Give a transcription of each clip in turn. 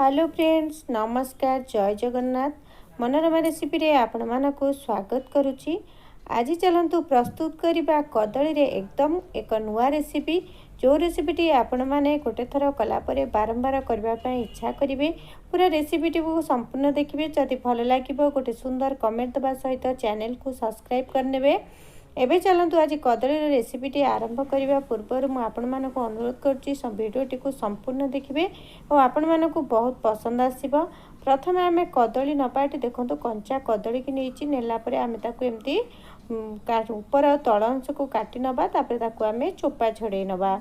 Hello friends, ନମସ୍କାର, ଜୟ ଜଗନ୍ନାଥ। ମନୋରମା ରେସିପିରେ ଆପଣମାନଙ୍କୁ ସ୍ୱାଗତ କରୁଛି। ଆଜି ଚାଲନ୍ତୁ ପ୍ରସ୍ତୁତ କରିବା କଦଳୀରେ ଏକଦମ ଏକ ନୂଆ ରେସିପି, ଯେଉଁ ରେସିପିଟି ଆପଣମାନେ ଗୋଟେ ଥର କଲା ପରେ ବାରମ୍ବାର କରିବା ପାଇଁ ଇଚ୍ଛା କରିବେ। ପୁରା ରେସିପିଟିକୁ ସମ୍ପୂର୍ଣ୍ଣ ଦେଖିବେ। ଯଦି ଭଲ ଲାଗିବ, ଗୋଟେ ସୁନ୍ଦର କମେଣ୍ଟ ଦେବା ସହିତ ଚ୍ୟାନେଲକୁ ସବସ୍କ୍ରାଇବ୍ କରିନେବେ। ଏବେ ଚାଲନ୍ତୁ ଆଜି କଦଳୀର ରେସିପିଟି ଆରମ୍ଭ କରିବା ପୂର୍ବରୁ ମୁଁ ଆପଣମାନଙ୍କୁ ଅନୁରୋଧ କରୁଛି, ଭିଡ଼ିଓଟିକୁ ସମ୍ପୂର୍ଣ୍ଣ ଦେଖିବେ ଓ ଆପଣମାନଙ୍କୁ ବହୁତ ପସନ୍ଦ ଆସିବ। ପ୍ରଥମେ ଆମେ କଦଳୀ ନେବା। ଏଠି ଦେଖନ୍ତୁ, କଞ୍ଚା କଦଳୀକି ନେଇଛି। ନେଲା ପରେ ଆମେ ତାକୁ ଏମିତି ଉପର ଆଉ ତଳ ଅଂଶକୁ କାଟି ନେବା। ତାପରେ ତାକୁ ଆମେ ଚୋପା ଛଡ଼େଇ ନେବା।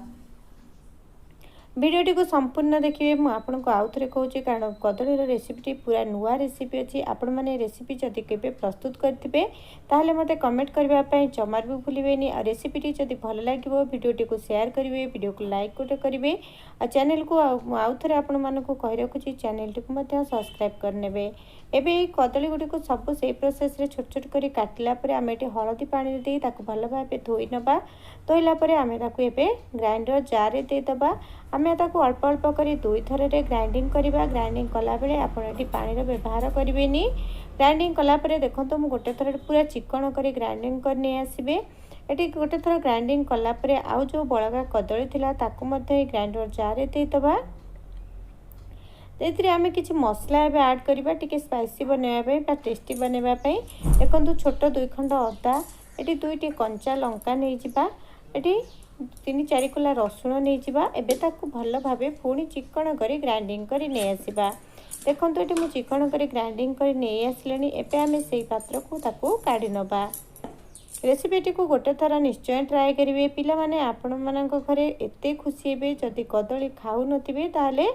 ଭିଡ଼ିଓଟିକୁ ସମ୍ପୂର୍ଣ୍ଣ ଦେଖିବେ, ମୁଁ ଆପଣଙ୍କୁ ଆଉ ଥରେ କହୁଛି, କାରଣ କଦଳୀର ରେସିପିଟି ପୁରା ନୂଆ ରେସିପି ଅଛି। ଆପଣମାନେ ରେସିପି ଯଦି କେବେ ପ୍ରସ୍ତୁତ କରିଥିବେ, ତାହେଲେ ମୋତେ କମେଣ୍ଟ କରିବା ପାଇଁ ଜମାରୁ ବି ଭୁଲିବେନି। ଆଉ ରେସିପିଟି ଯଦି ଭଲ ଲାଗିବ, ଭିଡ଼ିଓଟିକୁ ସେୟାର କରିବେ, ଭିଡ଼ିଓକୁ ଲାଇକ୍ ଗୋଟେ କରିବେ ଆଉ ଚ୍ୟାନେଲକୁ, ଆଉ ମୁଁ ଆଉ ଥରେ ଆପଣମାନଙ୍କୁ କହି ରଖୁଛି, ଚ୍ୟାନେଲଟିକୁ ମଧ୍ୟ ସବସ୍କ୍ରାଇବ୍ କରିନେବେ। ଏବେ ଏଇ କଦଳୀ ଗୁଡ଼ିକୁ ସବୁ ସେଇ ପ୍ରୋସେସ୍ରେ ଛୋଟ ଛୋଟ କରି କାଟିଲା ପରେ ଆମେ ଏଠି ହଳଦୀ ପାଣିରେ ଦେଇ ତାକୁ ଭଲ ଭାବେ ଧୋଇ ନେବା। ଧୋଇଲା ପରେ ଆମେ ତାକୁ ଏବେ ଗ୍ରାଇଣ୍ଡର ଜାର୍ରେ ଦେଇଦେବା। ଆମେ ତାକୁ ଅଳ୍ପ ଅଳ୍ପ କରି ଦୁଇ ଥରରେ ଗ୍ରାଇଣ୍ଡିଙ୍ଗ କରିବା। ଗ୍ରାଇଣ୍ଡିଙ୍ଗ କଲାବେଳେ ଆପଣ ଏଠି ପାଣିର ବ୍ୟବହାର କରିବେନି। ଗ୍ରାଇଣ୍ଡିଙ୍ଗ କଲା ପରେ ଦେଖନ୍ତୁ, ମୁଁ ଗୋଟେ ଥର ପୁରା ଚିକଣ କରି ଗ୍ରାଇଣ୍ଡିଙ୍ଗ କରି ନେଇ ଆସିବେ। ଏଠି ଗୋଟେ ଥର ଗ୍ରାଇଣ୍ଡିଙ୍ଗ କଲା ପରେ ଆଉ ଯେଉଁ ବଳକା କଦଳୀ ଥିଲା, ତାକୁ ମଧ୍ୟ ଏଇ ଗ୍ରାଇଣ୍ଡର ଜାର୍ରେ ଦେଇଦେବା। ଏଥିରେ ଆମେ କିଛି ମସଲା ଏବେ ଆଡ଼୍ କରିବା, ଟିକେ ସ୍ପାଇସି ବନେଇବା ପାଇଁ ବା ଟେଷ୍ଟି ବନେଇବା ପାଇଁ। ଦେଖନ୍ତୁ, ଛୋଟ ଦୁଇ ଖଣ୍ଡ ଅଦା, ଏଠି ଦୁଇଟି କଞ୍ଚା ଲଙ୍କା ନେଇଯିବା, ଏଠି ତିନି ଚାରି କୋଲା ରସୁଣ ନେଇଯିବା। ଏବେ ତାକୁ ଭଲ ଭାବେ ପୁଣି ଚିକଣ କରି ଗ୍ରାଇଣ୍ଡିଙ୍ଗ କରି ନେଇ ଆସିବା। ଦେଖନ୍ତୁ, ଏଠି ମୁଁ ଚିକଣ କରି ଗ୍ରାଇଣ୍ଡିଙ୍ଗ କରି ନେଇ ଆସିଲିଣି। ଏବେ ଆମେ ସେଇ ପାତ୍ରକୁ ତାକୁ କାଢ଼ି ନେବା। ରେସିପିଟିକୁ ଗୋଟେ ଥର ନିଶ୍ଚୟ ଟ୍ରାଏ କରିବେ। ପିଲାମାନେ ଆପଣମାନଙ୍କ ଘରେ ଏତେ ଖୁସି ହେବେ। ଯଦି କଦଳୀ ଖାଉନଥିବେ, ତାହେଲେ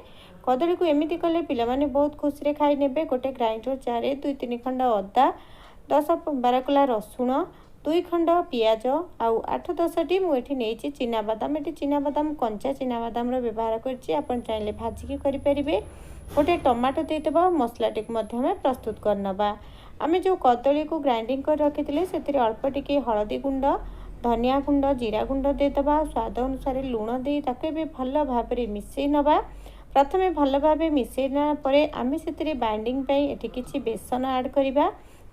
କଦଳୀକୁ ଏମିତି କଲେ ପିଲାମାନେ ବହୁତ ଖୁସିରେ ଖାଇ ନେବେ। ଗୋଟେ ଗ୍ରାଇଣ୍ଡର ଜାର୍ରେ ଦୁଇ ତିନି ଖଣ୍ଡ ଅଦା, 10-12 କୋଲା ରସୁଣ, ଦୁଇ ଖଣ୍ଡ ପିଆଜ ଆଉ 8-10ଟି ମୁଁ ଏଠି ନେଇଛି ଚିନାବାଦାମ। ଏଠି ଚିନାବାଦାମ, କଞ୍ଚା ଚିନାବାଦାମର ବ୍ୟବହାର କରିଛି। ଆପଣ ଚାହିଁଲେ ଭାଜିକି କରିପାରିବେ। ଗୋଟେ ଟମାଟୋ ଦେଇଦେବା ଆଉ ମସଲାଟିକୁ ମଧ୍ୟ ଆମେ ପ୍ରସ୍ତୁତ କରିନେବା। ଆମେ ଯେଉଁ କଦଳୀକୁ ଗ୍ରାଇଣ୍ଡିଙ୍ଗ କରି ରଖିଥିଲେ, ସେଥିରେ ଅଳ୍ପ ଟିକେ ହଳଦୀ ଗୁଣ୍ଡ, ଧନିଆ ଗୁଣ୍ଡ, ଜିରା ଗୁଣ୍ଡ ଦେଇଦେବା। ସ୍ୱାଦ ଅନୁସାରେ ଲୁଣ ଦେଇ ତାକୁ ଏବେ ଭଲ ଭାବରେ ମିଶାଇ ନେବା। ପ୍ରଥମେ ଭଲ ଭାବେ ମିଶାଇ ନେବା ପରେ ଆମେ ସେଥିରେ ବାଇଣ୍ଡିଙ୍ଗ ପାଇଁ ଏଠି କିଛି ବେସନ ଆଡ଼୍ କରିବା।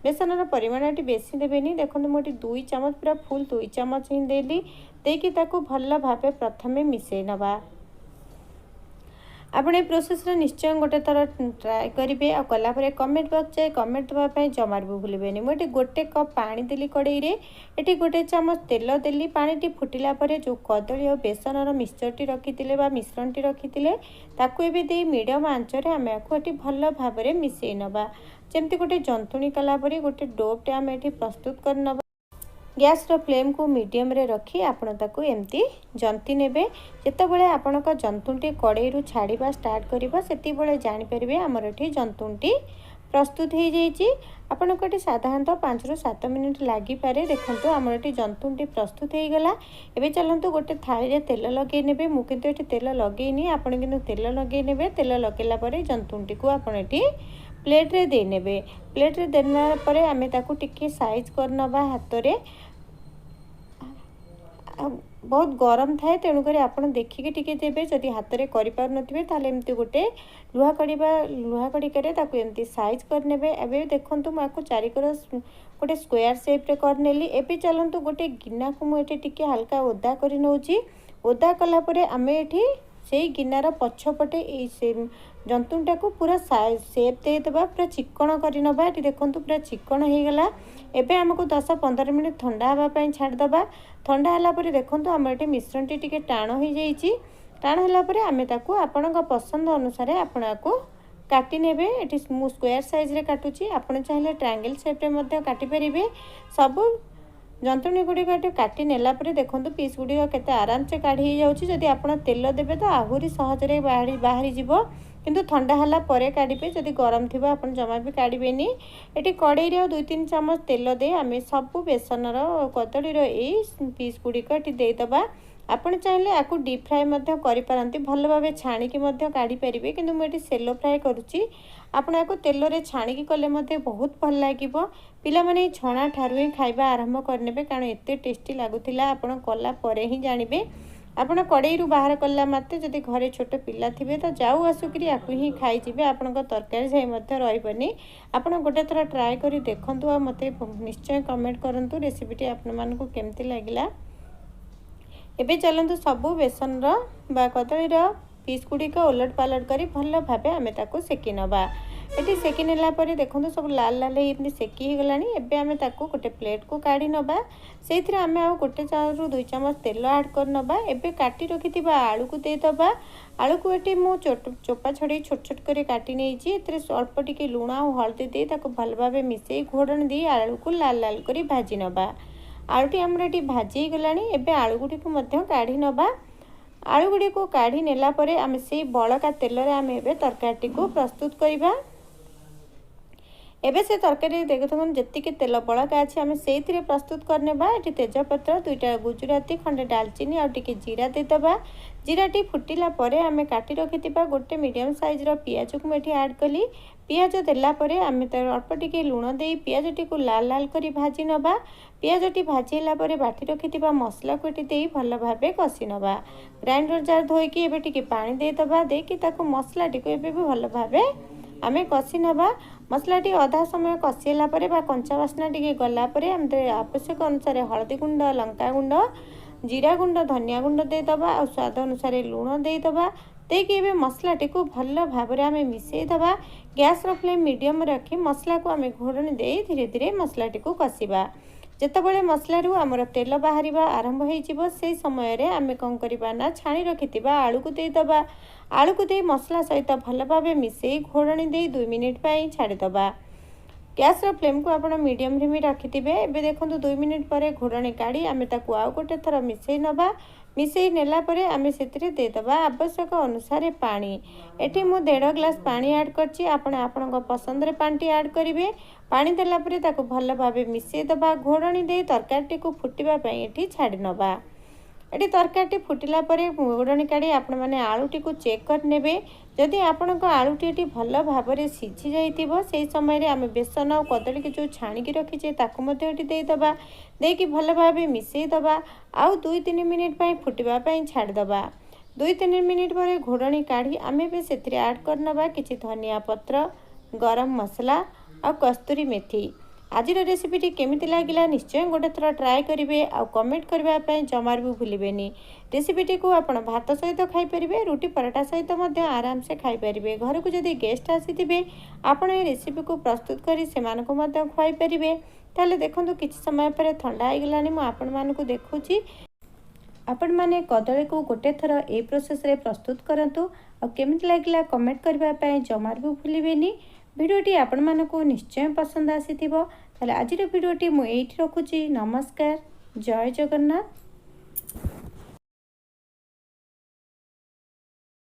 ବେସନର ପରିମାଣ ଏଠି ବେଶୀ ଦେବେନି। ଦେଖନ୍ତୁ, ମୁଁ ଏଠି 2 ଚାମଚ, ପୁରା ଫୁଲ୍ 2 ଚାମଚ ହିଁ ଦେଲି। ଦେଇକି ତାକୁ ଭଲ ଭାବେ ପ୍ରଥମେ ମିଶାଇ ନେବା। ଆପଣ ଏ ପ୍ରୋସେସ୍ରେ ନିଶ୍ଚୟ ଗୋଟେ ଥର ଟ୍ରାଏ କରିବେ ଆଉ କଲା ପରେ କମେଣ୍ଟ ବକ୍ସ ଯାଇ କମେଣ୍ଟ ଦେବା ପାଇଁ ଜମାରୁ ବି ଭୁଲିବେନି। ମୁଁ ଏଠି ଗୋଟେ କପ୍ ପାଣି ଦେଲି କଡ଼େଇରେ। ଏଠି ଗୋଟେ ଚାମଚ ତେଲ ଦେଲି। ପାଣିଟି ଫୁଟିଲା ପରେ ଯେଉଁ କଦଳୀ ଆଉ ବେସନର ମିକ୍ସଚର୍ଟି ରଖିଥିଲେ ବା ମିଶ୍ରଣଟି ରଖିଥିଲେ, ତାକୁ ଏବେ ଦେଇ ମିଡ଼ିୟମ୍ ଆଞ୍ଚରେ ଆମେ ଆକୁ ଏଠି ଭଲ ଭାବରେ ମିଶାଇ ନେବା। ଯେମିତି ଗୋଟେ ଜନ୍ତୁଣି କଲା ପରି ଗୋଟେ ଡୋଟେ ଆମେ ଏଠି ପ୍ରସ୍ତୁତ କରିନେବା। ଗ୍ୟାସ୍ର ଫ୍ଲେମ୍କୁ ମିଡ଼ିୟମରେ ରଖି ଆପଣ ତାକୁ ଏମିତି ଜନ୍ତି ନେବେ। ଯେତେବେଳେ ଆପଣଙ୍କ ଜନ୍ତୁଣିଟି କଡ଼େଇରୁ ଛାଡ଼ିବା ଷ୍ଟାର୍ଟ କରିବ, ସେତିକିବେଳେ ଜାଣିପାରିବେ ଆମର ଏଠି ଜନ୍ତୁଣିଟି ପ୍ରସ୍ତୁତ ହେଇଯାଇଛି। ଆପଣଙ୍କୁ ଏଠି ସାଧାରଣତଃ 5ରୁ 7 ମିନିଟ୍ ଲାଗିପାରେ। ଦେଖନ୍ତୁ, ଆମର ଏଠି ଜନ୍ତୁଣିଟି ପ୍ରସ୍ତୁତ ହେଇଗଲା। ଏବେ ଚାଲନ୍ତୁ ଗୋଟେ ଥାଳିରେ ତେଲ ଲଗେଇ ନେବେ। ମୁଁ କିନ୍ତୁ ଏଠି ତେଲ ଲଗେଇନି, ଆପଣ କିନ୍ତୁ ତେଲ ଲଗେଇ ନେବେ। ତେଲ ଲଗେଇଲା ପରେ ଜନ୍ତୁଣିଟିକୁ ଆପଣ ଏଠି ପ୍ଲେଟ୍ରେ ଦେଇନେବେ। ପ୍ଲେଟ୍ରେ ଦେଲା ପରେ ଆମେ ତାକୁ ଟିକେ ସାଇଜ୍ କରିନେବା ହାତରେ। ବହୁତ ଗରମ ଥାଏ, ତେଣୁକରି ଆପଣ ଦେଖିକି ଟିକେ ଦେବେ। ଯଦି ହାତରେ କରିପାରୁନଥିବେ, ତାହେଲେ ଏମିତି ଗୋଟେ ଲୁହା କଡ଼ି ବା ଲୁହା କଡ଼ିକାରେ ତାକୁ ଏମିତି ସାଇଜ୍ କରିନେବେ। ଏବେ ଦେଖନ୍ତୁ, ମୁଁ ଆକୁ ଚାରିକର ଗୋଟେ ସ୍କୋୟାର ସେପ୍ରେ କରିନେଲି। ଏବେ ଚାଲନ୍ତୁ ଗୋଟେ ଗିନାକୁ ମୁଁ ଏଠି ଟିକେ ହାଲକା ଓଦା କରି ନେଉଛି। ଓଦା କଲା ପରେ ଆମେ ଏଠି ସେଇ ଗିନାର ପଛପଟେ ଏଇ ସେ ଜନ୍ତୁଣିଟାକୁ ପୁରା ସେପ୍ ଦେଇଦେବା, ପୁରା ଚିକଣ କରିନେବା। ଏଠି ଦେଖନ୍ତୁ, ପୁରା ଚିକଣ ହେଇଗଲା। ଏବେ ଆମକୁ 10-15 ମିନିଟ୍ ଥଣ୍ଡା ହେବା ପାଇଁ ଛାଡ଼ିଦେବା। ଥଣ୍ଡା ହେଲା ପରେ ଦେଖନ୍ତୁ, ଆମର ଏଠି ମିଶ୍ରଣଟି ଟିକେ ଟାଣ ହେଇଯାଇଛି। ଟାଣ ହେଲା ପରେ ଆମେ ତାକୁ ଆପଣଙ୍କ ପସନ୍ଦ ଅନୁସାରେ ଆପଣ ଆକୁ କାଟି ନେବେ। ଏଠି ମୁଁ ସ୍କୋୟାର ସାଇଜ୍ରେ କାଟୁଛି, ଆପଣ ଚାହିଁଲେ ଟ୍ରାଙ୍ଗେଲ୍ ସେପ୍ରେ ମଧ୍ୟ କାଟିପାରିବେ। ସବୁ ଜନ୍ତୁଣୀ ଗୁଡ଼ିକ ଏଠି କାଟି ନେଲା ପରେ ଦେଖନ୍ତୁ, ପିସ୍ ଗୁଡ଼ିକ କେତେ ଆରାମସେ କାଢ଼ି ହେଇଯାଉଛି। ଯଦି ଆପଣ ତେଲ ଦେବେ ତ ଆହୁରି ସହଜରେ ବାହାରିଯିବ, କିନ୍ତୁ ଥଣ୍ଡା ହେଲା ପରେ କାଢ଼ିବେ। ଯଦି ଗରମ ଥିବ, ଆପଣ ଜମା ବି କାଢ଼ିବେନି। ଏଠି କଡ଼େଇରେ ଆଉ 2-3 ଚାମଚ ତେଲ ଦେଇ ଆମେ ସବୁ ବେସନର କଦଳୀର ଏଇ ପିସ୍ ଗୁଡ଼ିକ ଏଠି ଦେଇଦେବା। ଆପଣ ଚାହିଁଲେ ଆକୁ ଡିପ୍ ଫ୍ରାଏ ମଧ୍ୟ କରିପାରନ୍ତି, ଭଲ ଭାବେ ଛାଣିକି ମଧ୍ୟ କାଢ଼ିପାରିବେ, କିନ୍ତୁ ମୁଁ ଏଠି ସେଲୋ ଫ୍ରାଏ କରୁଛି। ଆପଣ ଆକୁ ତେଲରେ ଛାଣିକି କଲେ ମଧ୍ୟ ବହୁତ ଭଲ ଲାଗିବ। ପିଲାମାନେ ଏଇ ଛଣା ଠାରୁ ହିଁ ଖାଇବା ଆରମ୍ଭ କରିନେବେ, କାରଣ ଏତେ ଟେଷ୍ଟି ଲାଗୁଥିଲା, ଆପଣ କଲା ପରେ ହିଁ ଜାଣିବେ। ଆପଣ କଡ଼େଇରୁ ବାହାର କଲା ମାତ୍ରେ ଯଦି ଘରେ ଛୋଟ ପିଲା ଥିବେ ତ ଯାଉ ଆସୁକିରି ଆକୁ ହିଁ ଖାଇଯିବେ, ଆପଣଙ୍କ ତରକାରୀ ଯାଇ ମଧ୍ୟ ରହିବନି। ଆପଣ ଗୋଟେ ଥର ଟ୍ରାଏ କରି ଦେଖନ୍ତୁ ଆଉ ମୋତେ ନିଶ୍ଚୟ କମେଣ୍ଟ କରନ୍ତୁ ରେସିପିଟି ଆପଣମାନଙ୍କୁ କେମିତି ଲାଗିଲା। ଏବେ ଚାଲନ୍ତୁ ସବୁ ବେସନର ବା କଦଳୀର ପିସ୍ ଗୁଡ଼ିକ ଓଲଟ ପାଲଟ କରି ଭଲ ଭାବେ ଆମେ ତାକୁ ସେକି ନେବା। ଏଠି ସେକି ନେଲା ପରେ ଦେଖନ୍ତୁ ସବୁ ଲାଲ ଲାଲ ହେଇ ଏମିତି ସେକି ହେଇଗଲାଣି। ଏବେ ଆମେ ତାକୁ ଗୋଟେ ପ୍ଲେଟ୍କୁ କାଢ଼ି ନେବା। ସେଇଥିରେ ଆମେ ଆଉ ଗୋଟେ ଚାମଚରୁ 2 ଚାମଚ ତେଲ ଆଡ଼୍ କରିନେବା। ଏବେ କାଟି ରଖିଥିବା ଆଳୁକୁ ଦେଇଦେବା। ଆଳୁକୁ ଏଠି ମୁଁ ଚୋପା ଛଡ଼େଇ ଛୋଟ ଛୋଟ କରି କାଟି ନେଇଛି। ଏଥିରେ ଅଳ୍ପ ଟିକେ ଲୁଣ ଆଉ ହଳଦୀ ଦେଇ ତାକୁ ଭଲ ଭାବେ ମିଶାଇ ଘୋଡ଼ଣି ଦେଇ ଆଳୁକୁ ଲାଲ ଲାଲ କରି ଭାଜି ନେବା। ଆଳୁଟି ଆମର ଏଠି ଭାଜି ହେଇଗଲାଣି। ଏବେ ଆଳୁ ଗୁଡ଼ିକୁ ମଧ୍ୟ କାଢ଼ି ନେବା। ଆଳୁ ଗୁଡ଼ିକୁ କାଢ଼ି ନେଲା ପରେ ଆମେ ସେଇ ବଳକା ତେଲରେ ଆମେ ଏବେ ତରକାରୀଟିକୁ ପ୍ରସ୍ତୁତ କରିବା। ଏବେ ସେ ତରକାରୀ ଦେଖନ୍ତୁ ଯେତିକି ତେଲ ବଳକା ଅଛି ଆମେ ସେଇଥିରେ ପ୍ରସ୍ତୁତ କରିନେବା। ଏଠି ତେଜପତ୍ର, 2ଟା ଗୁଜୁରାତି, ଖଣ୍ଡେ ଡାଲଚିନି ଆଉ ଟିକେ ଜିରା ଦେଇଦେବା। ଜିରାଟି ଫୁଟିଲା ପରେ ଆମେ କାଟି ରଖିଥିବା ଗୋଟେ ମିଡ଼ିୟମ୍ ସାଇଜ୍ର ପିଆଜକୁ ମୁଁ ଏଠି ଆଡ଼୍ କଲି। ପିଆଜ ଦେଲା ପରେ ଆମେ ତାର ଅଳ୍ପ ଟିକେ ଲୁଣ ଦେଇ ପିଆଜଟିକୁ ଲାଲ ଲାଲ କରି ଭାଜି ନେବା। ପିଆଜଟି ଭାଜି ହେଲା ପରେ ବାଟି ରଖିଥିବା ମସଲାକୁ ଏଠି ଦେଇ ଭଲ ଭାବେ କଷି ନେବା। ଗ୍ରାଇଣ୍ଡର ଜାର୍ ଧୋଇକି ଏବେ ଟିକେ ପାଣି ଦେଇଦେବା। ଦେଇକି ତାକୁ ମସଲାଟିକୁ ଏବେ ବି ଭଲ ଭାବେ ଆମେ କଷି ନେବା। ମସଲାଟି ଅଧା ସମୟ କଷି ହେଲା ପରେ ବା କଞ୍ଚା ବାସ୍ନା ଟିକେ ଗଲା ପରେ ଆମେ ଆବଶ୍ୟକ ଅନୁସାରେ ହଳଦୀ ଗୁଣ୍ଡ, ଲଙ୍କା ଗୁଣ୍ଡ, ଜିରା ଗୁଣ୍ଡ, ଧନିଆ ଗୁଣ୍ଡ ଦେଇଦେବା ଆଉ ସ୍ୱାଦ ଅନୁସାରେ ଲୁଣ ଦେଇଦେବା। ଦେଇକି ଏବେ ମସଲାଟିକୁ ଭଲ ଭାବରେ ଆମେ ମିଶାଇ ଦେବା। ଗ୍ୟାସ୍ର ଫ୍ଲେମ୍ ମିଡ଼ିୟମ୍ ରଖି ମସଲାକୁ ଆମେ ଘୋଡ଼ଣି ଦେଇ ଧୀରେ ଧୀରେ ମସଲାଟିକୁ କଷିବା। ଯେତେବେଳେ ମସଲାରୁ ଆମର ତେଲ ବାହାରିବା ଆରମ୍ଭ ହେଇଯିବ, ସେଇ ସମୟରେ ଆମେ କ'ଣ କରିବା ନା ଛାଣି ରଖିଥିବା ଆଳୁକୁ ଦେଇଦେବା। ଆଳୁକୁ ଦେଇ ମସଲା ସହିତ ଭଲ ଭାବେ ମିଶାଇ ଘୋଡ଼ଣି ଦେଇ 2 ମିନିଟ୍ ପାଇଁ ଛାଡ଼ିଦେବା। ଗ୍ୟାସ୍ର ଫ୍ଲେମ୍କୁ ଆପଣ ମିଡ଼ିୟମ୍ରେ ବି ରଖିଥିବେ। ଏବେ ଦେଖନ୍ତୁ 2 ମିନିଟ୍ ପରେ ଘୋଡ଼ଣି କାଢ଼ି ଆମେ ତାକୁ ଆଉ ଗୋଟେ ଥର ମିଶାଇ ନେବା। ମିଶାଇ ନେଲା ପରେ ଆମେ ସେଥିରେ ଦେଇଦେବା ଆବଶ୍ୟକ ଅନୁସାରେ ପାଣି। ଏଠି ମୁଁ 1.5 ଗ୍ଲାସ୍ ପାଣି ଆଡ଼୍ କରିଛି। ଆପଣ ଆପଣଙ୍କ ପସନ୍ଦରେ ପାଣିଟି ଆଡ଼୍ କରିବେ। ପାଣି ଦେଲା ପରେ ତାକୁ ଭଲ ଭାବେ ମିଶାଇ ଦେବା। ଘୋଡ଼ଣି ଦେଇ ତରକାରୀଟିକୁ ଫୁଟିବା ପାଇଁ ଏଠି ଛାଡ଼ି ନେବା। ଏଠି ତରକାରୀଟି ଫୁଟିଲା ପରେ ଘୋଡ଼ଣି କାଢ଼ି ଆପଣମାନେ ଆଳୁଟିକୁ ଚେକ୍ କରିନେବେ। ଯଦି ଆପଣଙ୍କ ଆଳୁଟି ଏଠି ଭଲ ଭାବରେ ସିଝି ଯାଇଥିବ, ସେହି ସମୟରେ ଆମେ ବେସନ ଆଉ କଦଳୀକି ଯେଉଁ ଛାଣିକି ରଖିଛେ ତାକୁ ମଧ୍ୟ ଏଠି ଦେଇଦେବା। ଦେଇକି ଭଲ ଭାବେ ମିଶାଇ ଦେବା ଆଉ 2-3 ମିନିଟ୍ ପାଇଁ ଫୁଟିବା ପାଇଁ ଛାଡ଼ିଦେବା। 2-3 ମିନିଟ୍ ପରେ ଘୋଡ଼ଣି କାଢ଼ି ଆମେ ଏବେ ସେଥିରେ ଆଡ଼୍ କରିନେବା କିଛି ଧନିଆ ପତ୍ର, ଗରମ ମସଲା ଆଉ କସ୍ତୁରୀ ମେଥି। ଆଜିର ରେସିପିଟି କେମିତି ଲାଗିଲା ନିଶ୍ଚୟ ଗୋଟେ ଥର ଟ୍ରାଏ କରିବେ ଆଉ କମେଣ୍ଟ କରିବା ପାଇଁ ଜମାରୁ ବି ଭୁଲିବେନି। ରେସିପିଟିକୁ ଆପଣ ଭାତ ସହିତ ଖାଇପାରିବେ, ରୁଟି ପରଟା ସହିତ ମଧ୍ୟ ଆରାମସେ ଖାଇପାରିବେ। ଘରକୁ ଯଦି ଗେଷ୍ଟ ଆସିଥିବେ, ଆପଣ ଏ ରେସିପିକୁ ପ୍ରସ୍ତୁତ କରି ସେମାନଙ୍କୁ ମଧ୍ୟ ଖୁଆଇ ପାରିବେ। ତାହେଲେ ଦେଖନ୍ତୁ କିଛି ସମୟ ପରେ ଥଣ୍ଡା ହେଇଗଲାଣି, ମୁଁ ଆପଣମାନଙ୍କୁ ଦେଖୁଛି। ଆପଣମାନେ କଦଳୀକୁ ଗୋଟେ ଥର ଏଇ ପ୍ରୋସେସ୍ରେ ପ୍ରସ୍ତୁତ କରନ୍ତୁ ଆଉ କେମିତି ଲାଗିଲା କମେଣ୍ଟ କରିବା ପାଇଁ ଜମାରୁ ବି ଭୁଲିବେନି। ଭିଡ଼ିଓଟି ଆପଣମାନଙ୍କୁ ନିଶ୍ଚୟ ପସନ୍ଦ ଆସିଥିବ। ତାହେଲେ ଆଜିର ଭିଡ଼ିଓଟି ମୁଁ ଏଇଠି ରଖୁଛି। ନମସ୍କାର, ଜୟ ଜଗନ୍ନାଥ।